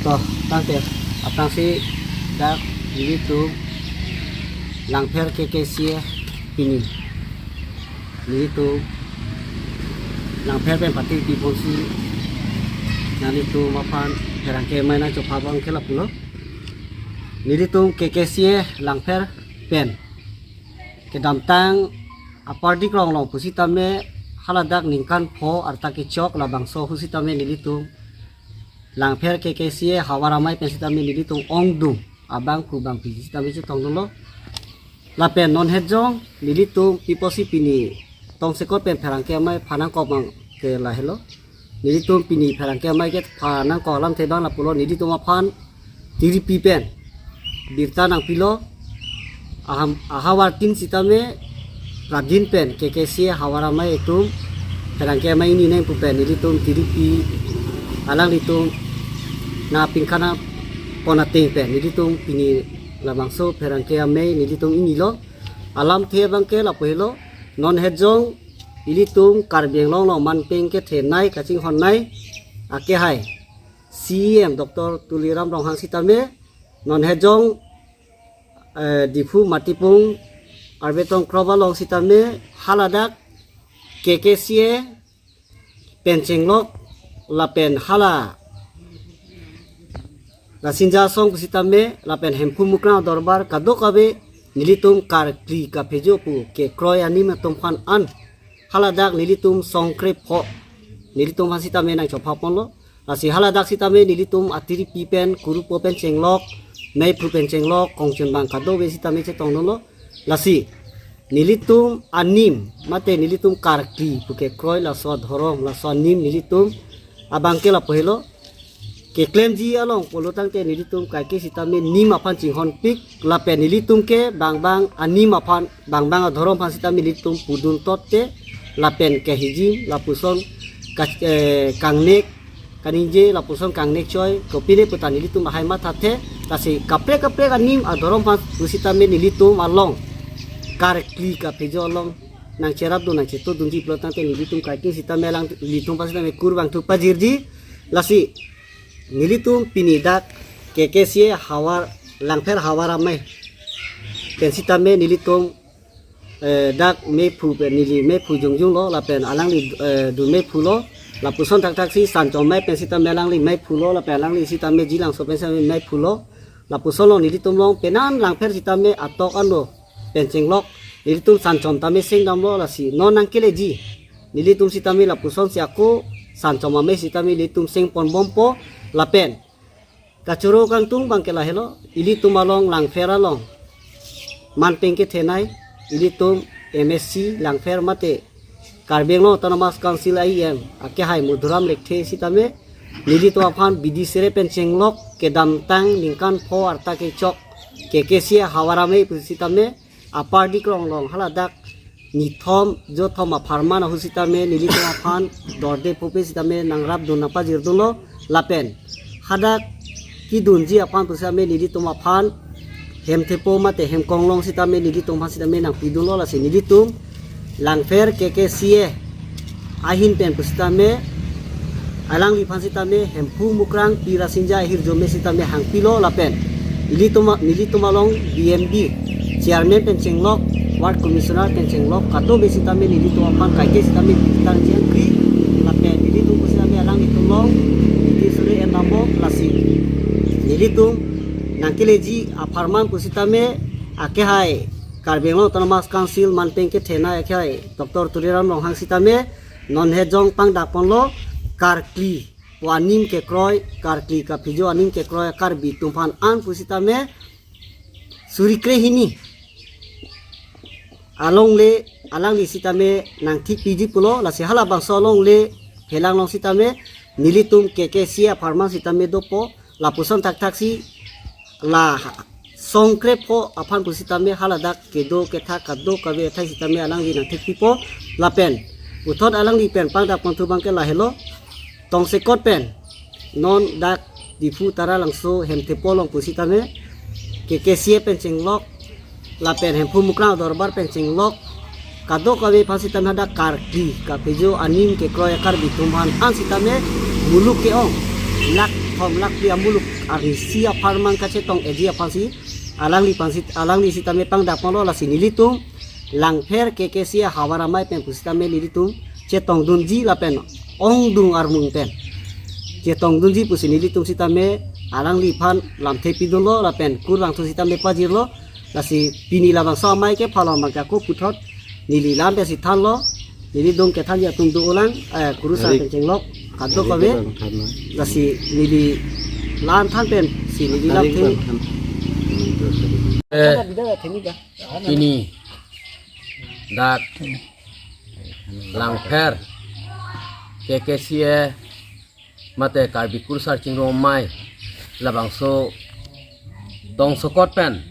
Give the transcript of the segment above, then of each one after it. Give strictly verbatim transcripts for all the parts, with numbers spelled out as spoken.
To, tangte, aphrangsi dak nelitum Langpher K K C A pini nelitum Langpher pen pati piponsi nanglitum aphan pherangke amei nangchopha abang ke lapulo. Nelitum K K C A Langpher pen kedamtang apardi krong along pusitame haladak ningkan pho arta kechok labangso ahut sitame nelitum Langpher K K C A havar amei pen sitame nelitum ongdung abangphu bangphi sitame chetongdunlo. Lapen non het jong nelitum piposi pini tongsekot pen pherangke amei phanangkok abang ke lahelo. Nelitum pini pherangke amei ke phanangkok alamthe abang lapulo, nelitum aphan tiripi pen birta nangpilo. Aham ahavar tin sitame pradin pen K K C A havar amei atum pherangke amei ini nangpu pen nelitum tiripi alanglitum nangpingkan pon ateng pen nelitum pini labangso pherangke amei nelitum inilo. Alamthe abang ke lapu helo, non het jong ilitum Karbi Anglong along manpeng kethenei kachinghonnei akehai C E M Doctor Tuliram Ronghang sitame, non het jong eh, Diphu Matipung Arbetong Krop along sitame haladak K K C A pen chenglok lapen hala Rasinja Asong pusitame lapen Hemphu Mukrang Dorbar kadokave nelitum karkli kaphejo pu kekroi anim atum aphan an haladak nelitum songkrepho nelitum aphan sitame nangchopha ponlo. Lasi haladak sitame nelitum atiripi pen kurupo pen chenglok, meiphu pen chenglok, kongchunbang kadokave sitame chetongdunlo. Lasi nelitum anim mate nelitum karkli pu kekroi laso adhorom laso anim nelitum abang ke lapu helo. Keklemji along pulo tangte nelitum kaike sitame nim aphan chinghonpik lapen nelitum ke bangbang anim aphan bangbang adhorom aphan sitame nelitum pudun totte lapen kehijim lapuson ka- eh, kangnek kaningje lapuson kangnek choi kopine puta nelitum ahai mathathe. Lasi kaprek kaprek anim adhorom aphan pusitame nelitum along karkli kaphejo along nangcherapdun nangchetodunji pulo tangte nelitum kaike sitame alanglitum aphan sitame kurvangthu pajirji. Lasi nelitum pini dak K K C A havar Langpher havar amei pen sitame nelitum eh, dak meiphu pen neli meiphu jongjunglo lapen alangli eh, dun meiphulo. Lapuson thakthaksi Sanchom amei pen sitame alangli meiphulo lapen alangli sitame Jilangso pen sitame meiphulo. Lapuson along nelitum along penan Langpher sitame atok ano pen chenglok nelitum Sanchom tame sengdamlo. Lasi non nangkeleji nelitum sitame lapusonsi ako Sanchom amei sitame nelitum sengponbompo lapen kachoro kangtung abang ke lahelo, ilitum along Langpher along manpeng kethenei ilitum M A C Langpher mate Karbi Anglong Autonomous Council I E M akehai Madhuram Lekthe sitame nelitum aphan bidi sere pen chenglok kedamtang ningkan pho arta kechok K K C A havar amei pu sitame apardi krong along haladak nithom jothom apharman ahut sitame nelitum aphan dorde phope sitame nangrapdun nangpajirdunlo lapen hadak kedunji aphan pusitame nelitum aphan hemthepo mate hemkonglong sitame nelitum aphan sitame nangpidunlo. Lasi nelitum Langpher K K C A ahin pen pusitame alangliphan sitame Hemphu Mukrang Pi Rasinja ahirjume sitame hangpilo lapen nelitum nelitum along B M B chairman pen chenglok, ward commissioner pen chenglok kadokave sitame nelitum aphan kaike sitame birta nangchengkri lapen nelitum pusitame alanglitum along niti suri en namo. Lasi nelitum nangkeleji apharman pusitame akehai Karbi Anglong Autonomous Council manpeng kethenei akehai Doctor Tuliram Ronghang sitame non het jong pangdakponlo, karkli pu anim kekroi, karkli kaphejo anim kekroi Karbi atum aphan an pusitame suri krehini alongle alangli sitame nangthikpiji pulo. Lasi halabangso alongle phelang along sitame nelitum K K C A apharman sitame dopo. Lapuson thakthaksi la songkrepho aphan pusitame haladak kedo kethak kadokave athai sitame alangli nangthikpipo lapen puthot alangli pen pangdakponthu abang ke lahelo, tongsekot pen non dak Diphu Taralangso hemthepo along pusitame K K C A pen chenglok lapen Hemphu Mukrang Dorbar pen chenglok kadokave aphan sitame hadak karkli kaphejo anim kekroi Karbi atum aphan an sitame muluk ke-ong lak Thom lakh pi amuluk arnisi apharman kachetong eji aphansi, alangli phansi, alangli sitame pangdakponlo. Lasi nelitum Langpher K K C A havar amei pen pusitame nelitum chetongdunji lapen ongdung armung pen chetongdunji pusi nelitum sitame alangliphan lamthe pidunlo lapen kurvangthu sitame pajirlo. Lasi pini labangso amei kephalong abangke ako puthot neli lam pensi thanlo. Neli dong kethanji atum do-olang, eh, kurusar Arik. Pen chenglok kadokave. Arik bang than na. Lasi neli la-an than pensi neli lam Arik the. Bang than. Eh, pini dak Langpher K K C A mate Karbi Kurusar Chingrum Amei labangso tongsokot pen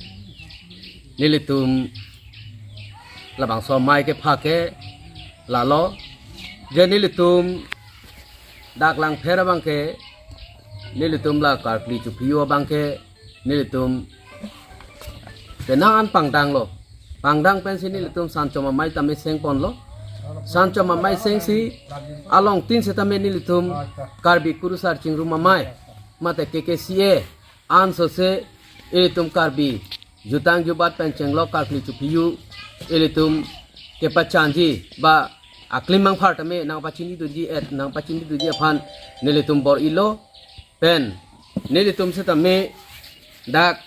nelitum labangso amei kepha ke lalo, je nelitum dak Langpher abangke nelitum la karkli chophi-o abangke nelitum penang an pangdanglo. Pangdang pensi nelitum sanchom amei tame sengponlo. Sanchom amei sengsi alongtin setame nelitum Karbi Kurusar Chingrum Amei mate K K C A ansose ilitum Karbi jutang jubat pen chenglok karkli chophi-o ilitum kepachanji ba aklim mangphar tame nangpachinidunji et nangpachinidunji aphan nelitum bor-ilo. Pen nelitum setame dak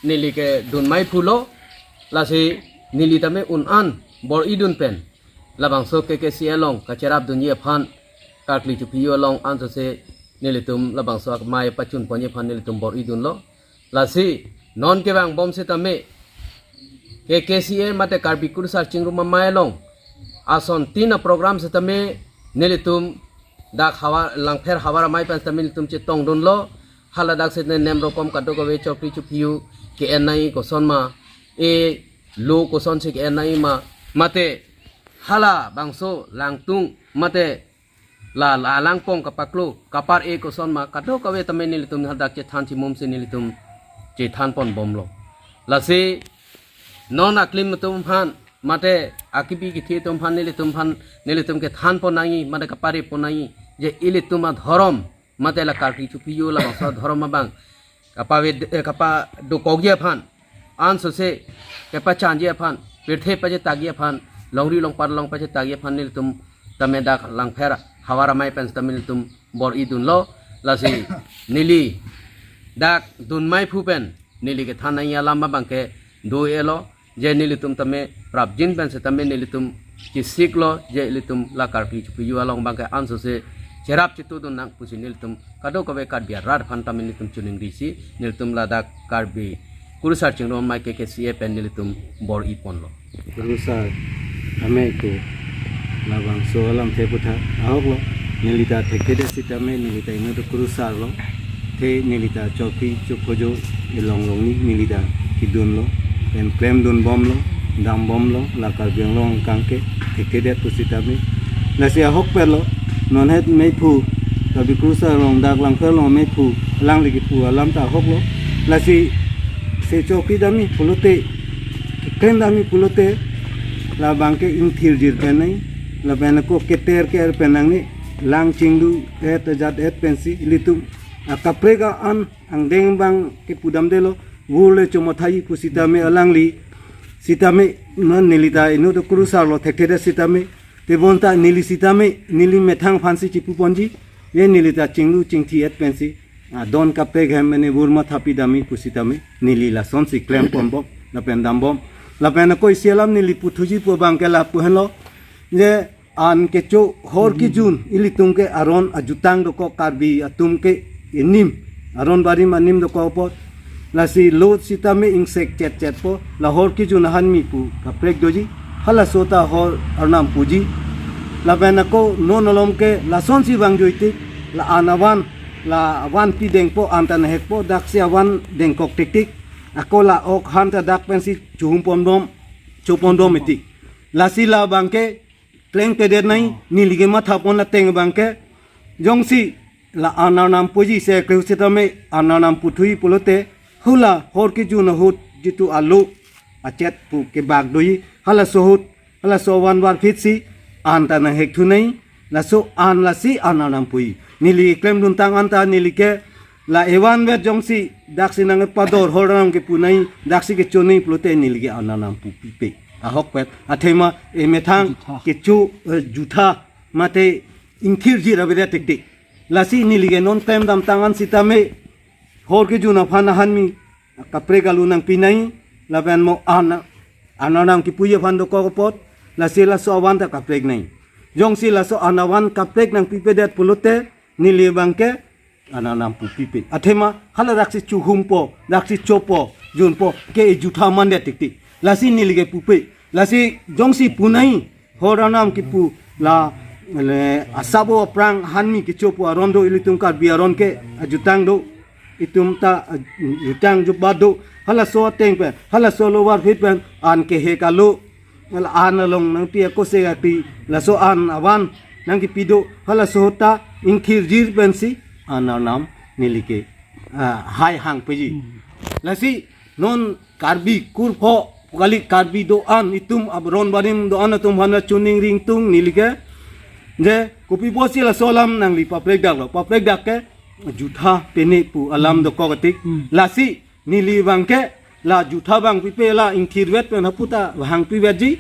neli kedun amei phulo, lasi neli tame un-an bor-idun pen labangso K K C A along kacherapdunji aphan, karkli chophi-o along ansose nelitum labangso amei pachunponji aphan nelitum bor-idunlo. Lasi non kevangbom setame K K C A mate Karbi Kurusar Chingrum Amei along asontin aprogram setame nelitum dak havar, Langpher havar amei pen setame nelitum chetongdunlo. Haladak setame nem rokom kadokave chokri chophi-o ke-en nangji kosonma, e lo kosonsi ke-en nangji ma, mate halabangso langtung mate la, la langpong kapaklo kapar-e kosonma kadokave tame nelitum hadak chethan chimumsi nelitum chethanponbomlo. Lasi non aklim atum aphan mate akibi kithi atum aphan nelitum aphan nelitum kethanpon nangji mate kaparepon nangji je ilitum adhorom mate la karkli chophi-o labangso adhorom abang kapave, eh, kapadokokji aphan ansose kepachanji aphan, pirthe pachetakji aphan, longri longpat along pachetakji aphan nelitum tame dak Langpher havar amei pen tame nelitum bor-idunlo. Lasi neli dak dun amei phu pen neli kethan nangji alam abangke do-elo, je nelitum tame prapjin pen setame nelitum chesiklo je ilitum la karkli chophi-o along abangke ansose cherap chetudun nang pusi nelitum kadokave Karbi arat aphan tame nelitum choningrisi nelitum ladak Karbi Kurusar Chingrum Amei K K C A pen nelitum bor-iponlo. Kurusar amei ko labangso alamthe putha ahoklo. Neli ta thekthedet sitame neli ta inut kurusarlo. The neli ta chokri chophojo elong longni neli ta kedunlo. Pen klemdunbomlo, dambomlo, la Karbi Anglong angkang ke thekthedet pusitame. Lasi ahok perlo, non het amei phu, Karbi Kurusar along dak Langpher along amei phu, alangli kipu alam ta ahoklo. Lasi se chokri damji pulote, keklem damji pulote, labangke ingthirjir pen nangji, lapen ako keter ke-er pen nangne, lang chinglu et ajat et pensi ilitum akaprek a-an angdeng abangke pudamdelo, vur le chomathaji pusitame alangli sitame non neli ta inut kurusarlo thekthedet sitame, tebonta neli sitame neli methang aphansi chipuponji, ye neli ta chinglu chingthi et pensi adon kaprek hem mene vur mathapi damji pusitame neli lasonsi klemponbom lapen dambom. Lapen ako isi alam neli puthuji pu abangke lapu henlo, je an kecho hor kejun ilitum ke aron ajutang dokok Karbi atum ke enim, aron barim anim dokok apot. Lasi lo sitame ingsek chetchetpo, la hor kejun ahan mi pu kaprek doji, halaso ta hor arnam puji. Lapen ako non alom ke lasonsi vangjoitik, la an avan, la avan pi dengpo, an ta nahekpo, daksi avan dengkok tiktik. Ako la ok han ta dak pensi chuhumponbom, chopondom itik. Lasi labangke klengpedet nangji, neli kemathapon ateng abangke, jongsi la an arnam puji se kleu sitame an arnam puthuji pulote, hula hor kejun ahut jitu alo achet pu kebak doji, halaso ahut, halaso avan varphitsi an ta nanghekthu nangji, laso an lasi an arnam puji. Neli klemduntang anta neli ke La evan vet jongsi daksi nangkepador, hor Arnam kepu nangji, daksi kecho nangji pulote neli ke anarnam pupipe. Ahokpet. Athema emethang Jutha. kecho, eh, jutha mate ingthirjir avedet tiktik. Lasi neli ke non klem damtang an sitame hor kejun aphan ahanmi kaprek alu nangpi nangji, lapen mo an, anarnam kipuji aphan dokok apot, lasi laso avan ta kaprek nangji. Jongsi laso an avan kaprek nangpipedet pulote, neli abangke anarnam pupipe. Athema hala daksi chuhumpo, daksi chopo, junpo ke ejutha mandet tiktik. Lasi neli ke pupe. Lasi jongsi pu nangji, hor Arnam kipu la, le, asabo aphrang ahanmi kecho pu aron do, ilitum Karbi aron ke ajutang do, itum ta ajutang jubat do, halaso ateng pen, halaso lovar phit pen an kehek alo, la an along nangpi ako se ati, laso an avan nangkipi do, halaso ta ingthirjir pensi anarnam neli ke, ah, hai hangpeji. Hmm. Lasi non Karbi kurpho kali, Karbi do-an, itum aron barim do-an atum aphan choningri ingtung neli ke. Je kopi pusi laso alam nangli paprekdaklo, paprekdak ke jutha pene pu alam dokok tik. Hmm. Lasi neli abangke la jutha abang pipe, la ingthirvet pen hapu ta hangpivetji.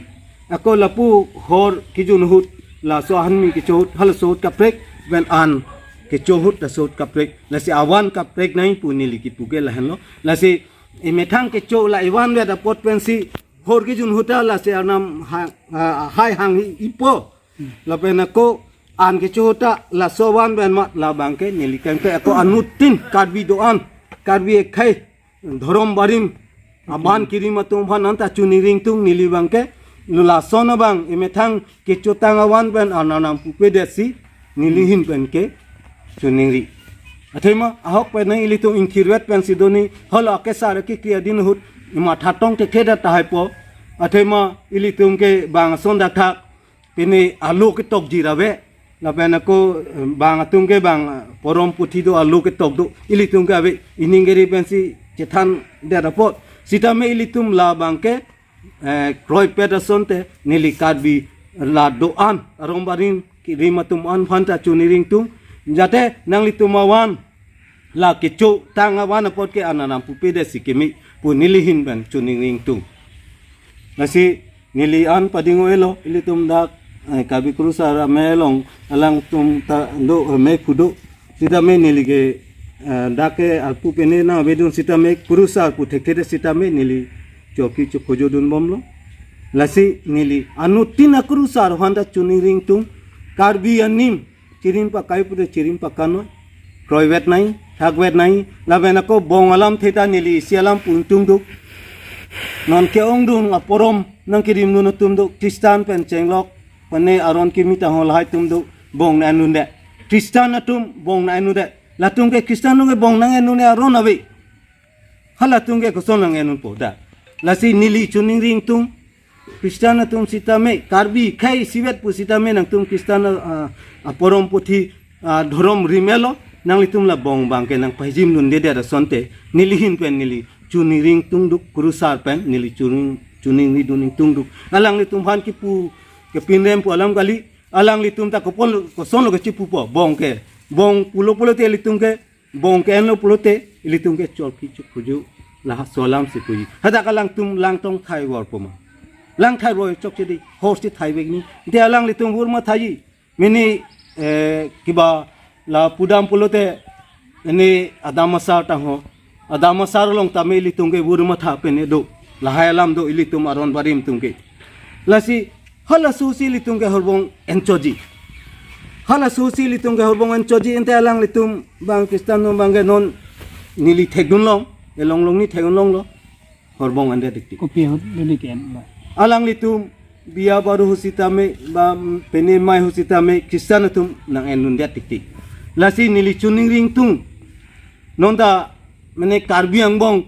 Ako lapu hor kejun ahut, laso ahanmi kecho ahut, halaso ahut kaprek, pen an kecho ahut laso ahut kaprek. Lasi avan kaprek nangji pu neli kipu ke lahenlo. Lasi emethang kecho la evan vet apot pensi hor kejun ahut ta lasi Arnam ha-, ha-, hai hangji ipo. Lapen ako an kecho ahut ta laso avan pen mat, labangke neli kangke ako anuttin Karbi do-an, Karbi ekhei, dhorom barim, aban kirim atum aphan anta choningri ingtung neli abangke. Lason abang emethang kechotang avan pen anarnam pupedetsi neli ahin pen ke choningri. Athema ahokpet nangji, ilitum ingthirvet pensi do nangji, holo akesar akekri adin ahut imatha tong tekthedet tahai po. Athema ilitum ke bang ason dakthak pene alo ketokjir ave. Lapen ako, eh, bang atum ke bang, eh, porom puthi do, alo ketok do. Ilitum ke ave, ining keri pensi chethandet apot. Sitame ilitum labangke, eh, kroipet asonte neli Karbi la do-an, aron barim kirim atum an aphan ta choningri ingtung. Jate nanglitum avan la kechotang avan apot ke anarnam pupedetsi keme pu neli ahin pen choningri ingtung. Lasi neli an pading-o-elo, ilitum dak, eh, Karbi kurusar amei along alangtum ta do, eh, mei phu do. Sitame neli ke, eh, dak ke arpu pene nangvedun sitame, kurusar pu thekthe sitame neli choki chokhojodun bomlo. Lasi neli anuttin akurusar aphan ta choningri ingtung, Karbi anim chirim pakai pute chirim pakanoi. Kroivet nangji, thakvet nangji, lapen ako bong alamthe ta neli isi alam pu ingtungduk. Non ke-ongdung aporom nangkirimdun atum do, Christian pen chenglok, pene aron kimi tahai atum do, bong nang-endunde. Christian atum bong nang-endunde. Latum ke Christian atum ke bong nang-endunde aron ave. Halatum ke koson nang-endunpo da. Lasi neli choningri ingtung, Christian atum sitame, Karbi khei isivet pu sitame nangtum Christian, ah, aporom puthi, ah, dhorom rimelo, nanglitum la bong abangke nangpahijimdundedet asonte, neli ahin pen neli choningri ingtungduk, kurusar pen neli choning, choningridun ingtungduk. Alanglitum aphan kipu kepinrem pu alam kali, alanglitum ta kopon kosonlo kechipupo, bong ke, bong pulo pulote ilitum ke, bong ke-enlo pulote ilitum ke choki chokhojo, laso alamsi puji. Hadak alangtum langtong thai vorpo ma. Lang thai vor chokche dei, horsi thaivek nangji. Ante alanglitum vur mathaji. Mini, eh, kiba la pudam pulote, ini adam asar tangho. Adam asar along tame ilitum ke vur matha pene do. Lahai alam do ilitum aron barim atum ke. Lasi halasosi ilitum ke horbong enchoji. Halasosi ilitum ke horbong enchoji, ante alanglitum bang Christian atum abangke non neli thekdunlong, elong long ni thekdunlonglo, horbong endet tiktik. Kopi ahut neli ke-enlo? Alanglitum biya baru ahut sitame, ba pene mei ahut sitame, Christian atum nang-endundet tiktik. Lasi neli choningri ingtung. Non ta mane Karbi angbong